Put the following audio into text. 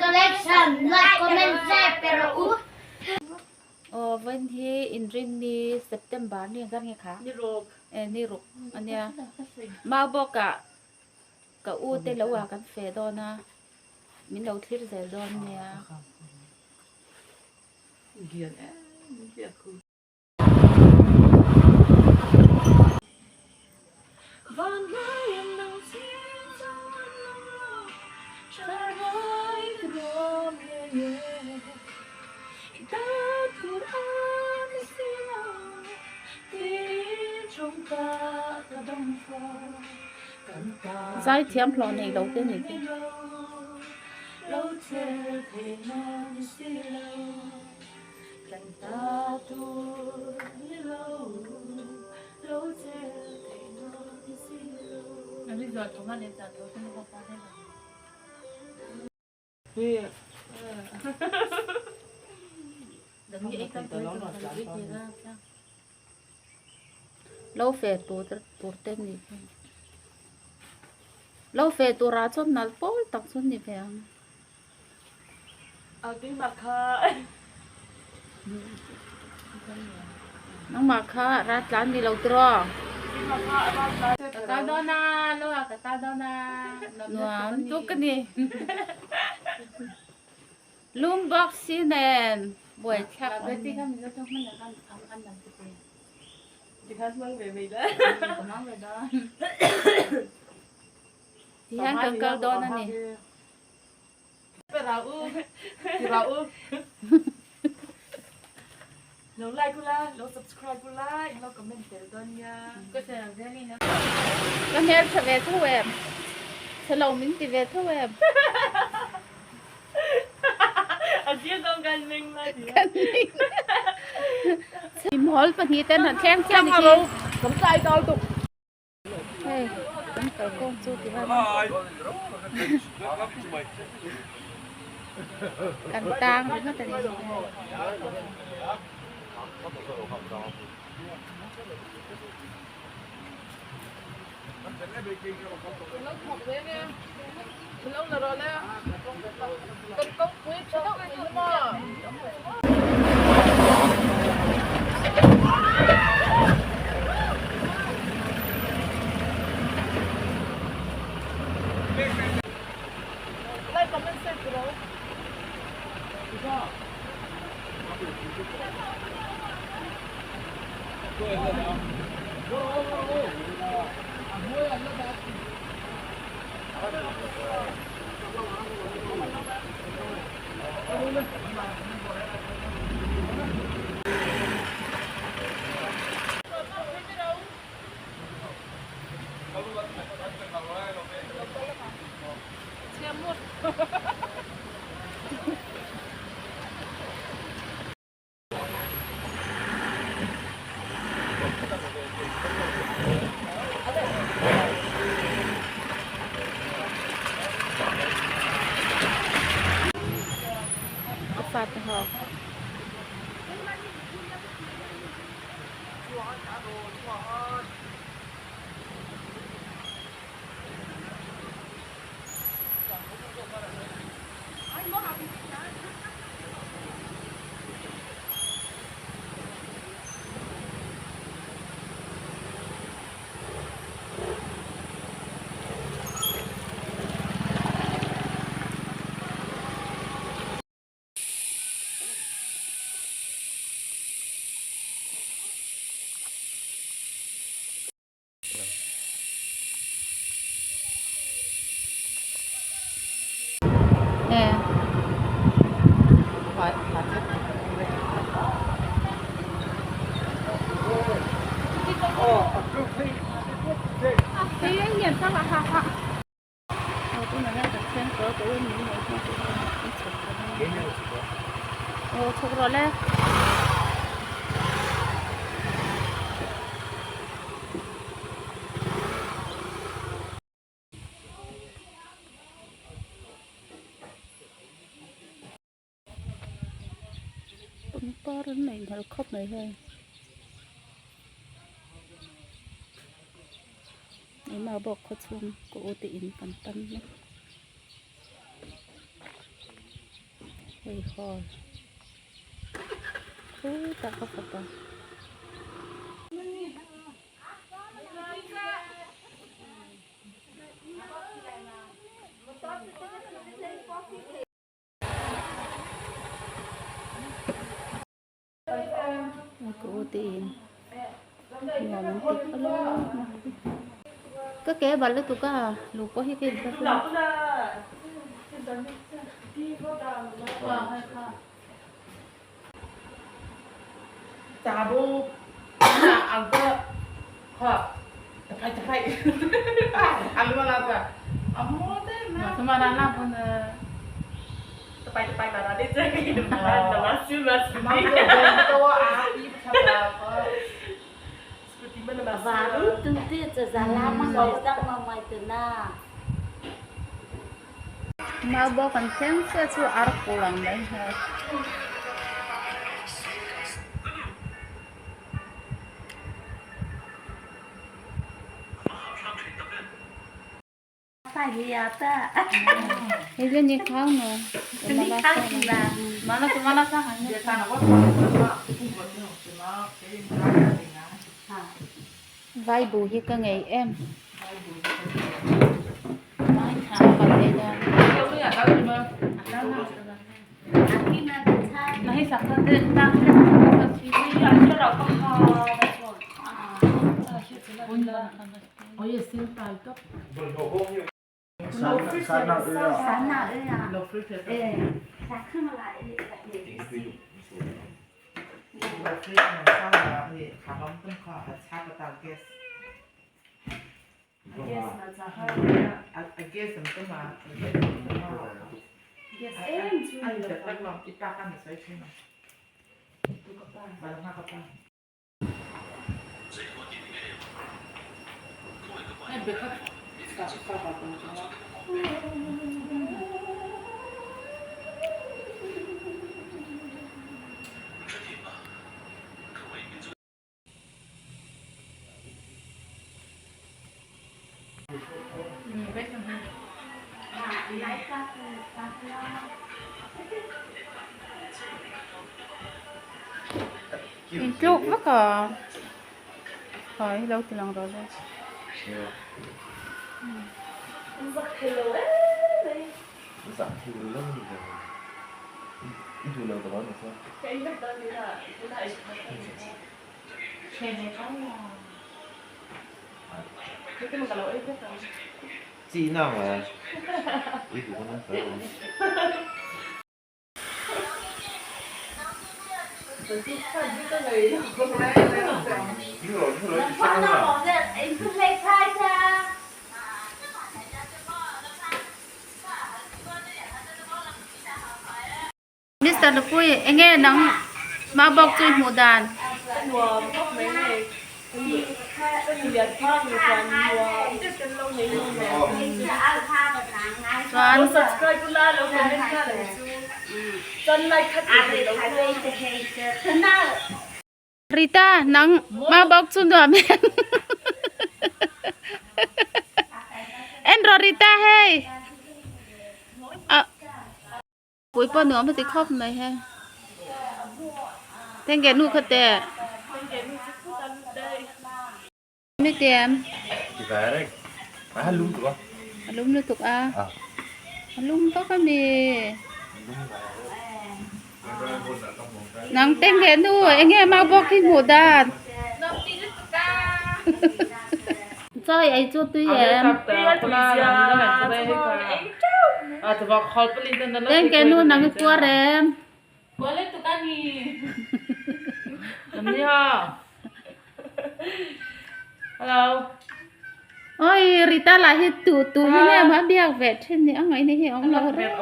Collection like comment share pe rawh u. Aw vawiin hi inrinni September ni ang zat nge kha? Ni ruk. E ni ruk ania. Mau bawkah ka u te lo ah kan fe dawn a, min lo thlir zel dawn nia. Zaithiam hlawh nei lo te ni khi. Lo fe tur tur te ni khi. Lo fe turah chuan nalh pawl tak chu ni ve ang. Nangmah kha rat tlan ni lo tiraw? Ka kal dawn a, lo ah ka kal dawn a. Nuam tuk a ni. Lum bawk si nen buaithlak a ni. Tihian kan kal dawn a ni. Lo like ula, lo subscribe ula, in lo comment tel dawn nia. Ka hmel tha ve tho em? Chhe lo min ti ve tho em? A zir zawng kan meng la ti. Kan meng. Chhimhawl pahnih ten han thleng chiah ni khi. Kan tlai dal tuk. Hei kan kalkawng chu ti hian kan tang ringawt a ni. A fate ho. Aw chhuk rawh le. Pangpar an neih hmel khawp mai hei. Engmah bawk khaw chhung ka u te in kan pan mek. Hei hall khutah ka fapa. Ka u te in nuam an ti kha lawm a ka ke bal lutuk a lu pawh hi ka in thlahrung Mau bawk an thleng chiah chu ar kul ang mai hmel. Vai bu hi ka ngei em chaw kan ei dawn. Intluk vak a khai lo ti lang rawh le. Mister Lupui enge nang mah bawk chu i hmuh dan? Chuan Rita nang mah bawk chu nuam em? En rawh Rita hei. Pui pawh nuam a ti khawp mai hei tengge nu kha teh mi tiam a lum lutuk a a lum vak a mi nang tengge nu enge mau bawk hi hmuh dan Chawi ei chu tui em? Tengke nu nang i puar em? Oi Rita lah hi tu tu hi nge maw a biak ve thin ni a ngaihna hi a awm lo reng.